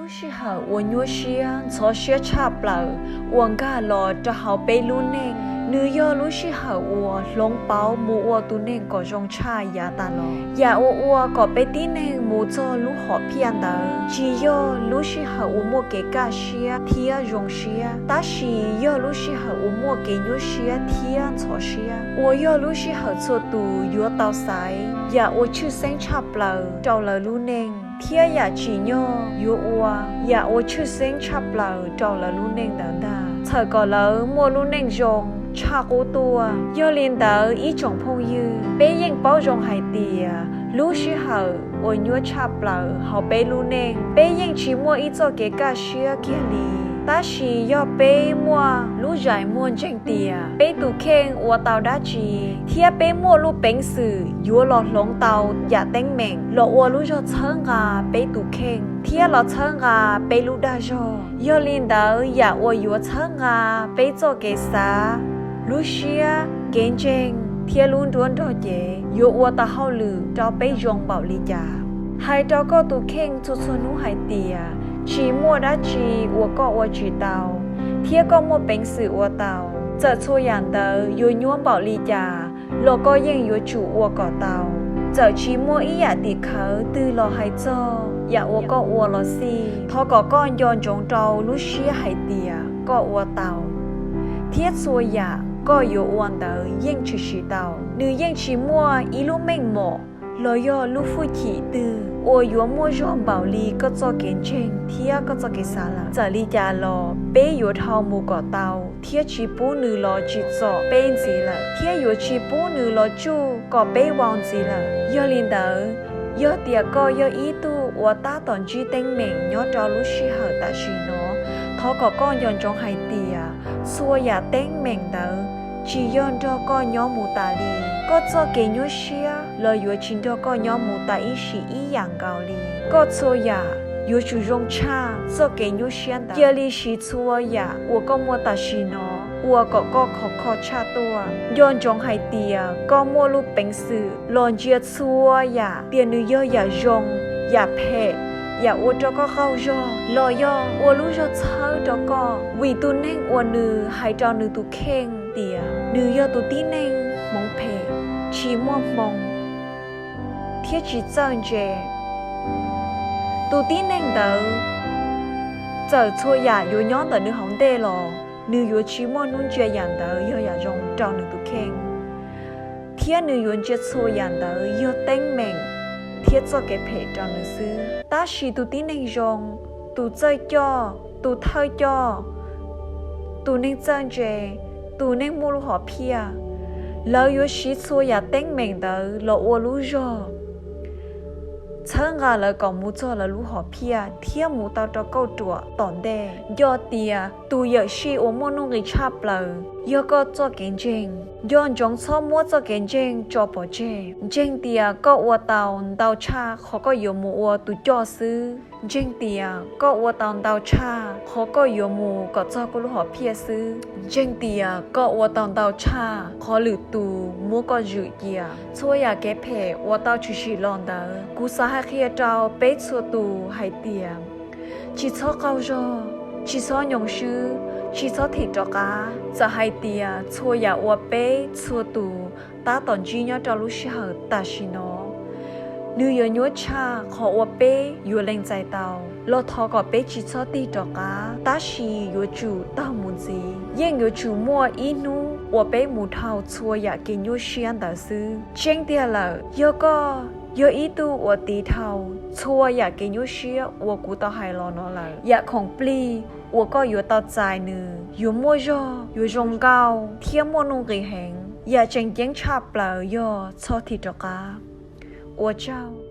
Sij hawm uas nyuaj siab ntxhov siab tshaj plaws uas nkag los rau hauv peb lub neej, nws yog lub sij hawm uas hloov pauv mus ua tus neeg kom zoo tshaj yav tas los. Yam uas ua kom peb tib neeg mus txog lub hom phiaj ntawd tsis yog lub sij hawm uas muaj kev kaj siab thiab zoo siab, tab sis yog lub sij hawm uas muaj kev nyuaj siab thiab ntxhov siab, uas yog lub sij hawm txhua tus yuav tau xaiv yam uas tshwj xeeb tshaj plaws rau lawv lub neej thiab yam tsim nyog yuav ua yam uas tshwj xeeb tshaj plaws rau lawv lub neej ntawd ntag, txhawm kom lawv muaj lub neej zoo tshaj qub tuaj. Yog li ntawd ib tsoom phooj ywg, peb yeej paub zoo hais tias lub sij hawm uas nyuaj tshaj plaws hauv peb lub neej, peb yeej tsis muaj ib txoj kev kaj siab kiag li. Tab sis yog peb muaj lub zais muag ntseeg tias peb tus kheej ua tau dab tsi, thiab peb muaj lub peev xwm yuav los hloov tau yam teeb meem los ua lub zog txhawb nqa peb tus kheej thiab los txhawb nqa peb lub dag zog. Yog li ntawd yam uas yuav txhawb nqa peb txoj kev xav, lub siab, kev ntseeg thiab lub nruab nrog cev yuav ua tau hauj lwm rau peb zoo npaum li cas. Hais rau koj tus kheej txhua txhua hnub hais tias tsis muaj dab tsi uas koj ua tsis tau thiab koj muaj peev xwm ua tau. Txawm txhua yam ntawd yuav nyuaj npaum li cas los koj yeej yuav tsum ua kom tau. Txawm tsis muaj ib yam tim khawv twg los hais txog yam uas koj ua los xij, thov kom koj nco ntsoov rau lub siab hais tias koj ua tau, thiab txhua yam koj yuav ua ntawd yeej tshwm sim tau. Nws yeej tsis muaj ib lub meej mom los yog lub hwj chim twg uas yuav muaj zog npaum li koj txoj kev ntseeg thiab koj txoj kev xav lawm. Txawm li cas los peb yuav dhau mus kom tau thiab tsis pub nws los tsim txom peb ntxiv lawm, thiab yuav tsis pub nws los tsuj kom peb vau ntxiv lawm. Yog li ntawd, yog tias koj yog ib tug uas tab tom ntsib teeb meem nyob rau lub sij hawm tam sim no, thov kom koj nco ntsoov hais tias txhua yam teeb meem ntawd tsis yog nrog koj nyob mus tas li. Koj txoj kev nyuaj siab los yuav tsis nrog koj nyob mus tas ib sim ib yam nkaus li. Koj txhua yam yuav tsum zoo tshaj txoj kev nyuaj siab ntawd. Cia li siv txhua yam uas koj muaj tam sim no ua kom koj khov kho tshaj tuaj. Nco ntsoov hais tias koj muaj lub peev xwm los ntsia txhua yam tias nws yog yam zoo, yam phem, yam ua rau koj qaug zog los yog ua lub zog txhawb rau koj. Vim tus neeg uas nws hais rau nws tus kheej tias nws yog tus tib neeg hmoov phem, tsis muaj hmoo thiab tsis txawj ntse, tus tib neeg ntawd txawm txhua yam yuav nyob ntawm nws hauv ntej los nws yuav tsis muaj hnub ntsia yam ntawd yog yam zoo rau nws tus kheej, thiab nws yuav ntsia txhua yam ntawd yog teeb meem thiab txoj kev phem rau nws xwb. Tab sis tus tib neeg zoo, tus txawj coj, tus thawj coj, tus neeg txawj ntse, tus neeg muaj lub hom phiaj, lawv yuav siv txhua yam teeb meem ntawd los ua lub zog txhawb nqa lawv kom mus txog lawv lub hom phiaj thiab mus tau rau kauj ruam tom ntej. Nco tias tus yawm sij uas muaj nuj nqis tshaj plaws yog koj txoj kev ntseeg. Nco ntsoov txhob muab txoj kev ntseeg tso pov tseg. Ntseeg tias koj ua tau ntau tshaj qhov koj yuav mus ua tus coj xwb. Ntseeg tias koj ua tau ntau tshaj qhov koj yuav mus kom txog koj lub hom phiaj xwb. Ntseeg tias koj ua tau ntau tshaj qhov lwm tus muab koj zwm cia. Txhua yam kev phem uas tau tshwm sim los ntawd, kuv xav hais qhia rau peb txhua tus hais tias tsis txhob qaug zog, tsis txhob nyoo swb, tsis txhob thim rov qab. Txawm hais tias txhua yam uas peb txhua tus tab tom ntsib nyob rau lub sij hawm tam sim no nws yuav nyuaj tshaj qhov uas peb yuav lees txais tau los thov kom peb tsis txhob tig rov qab, tab sis yuav tsum taug mus ntxiv. Yeej yuav tsum muaj ib hnub uas peb mus dhau txhua yam kev nyuaj siab ntawd xwb. Tseeb tiag lawm, yog koj yog ib tug uas tiv dhau txhua yam kev nyuaj siab uas kuv tau hais los no lawm, yam khoom plig uas koj yuav tau txais nws yuav muaj zog, yuav zoo nkauj thiab muaj nuj nqis heev. Yam tseem ceeb tshaj plaws yog txhob thim rov qab. Ua tsaug.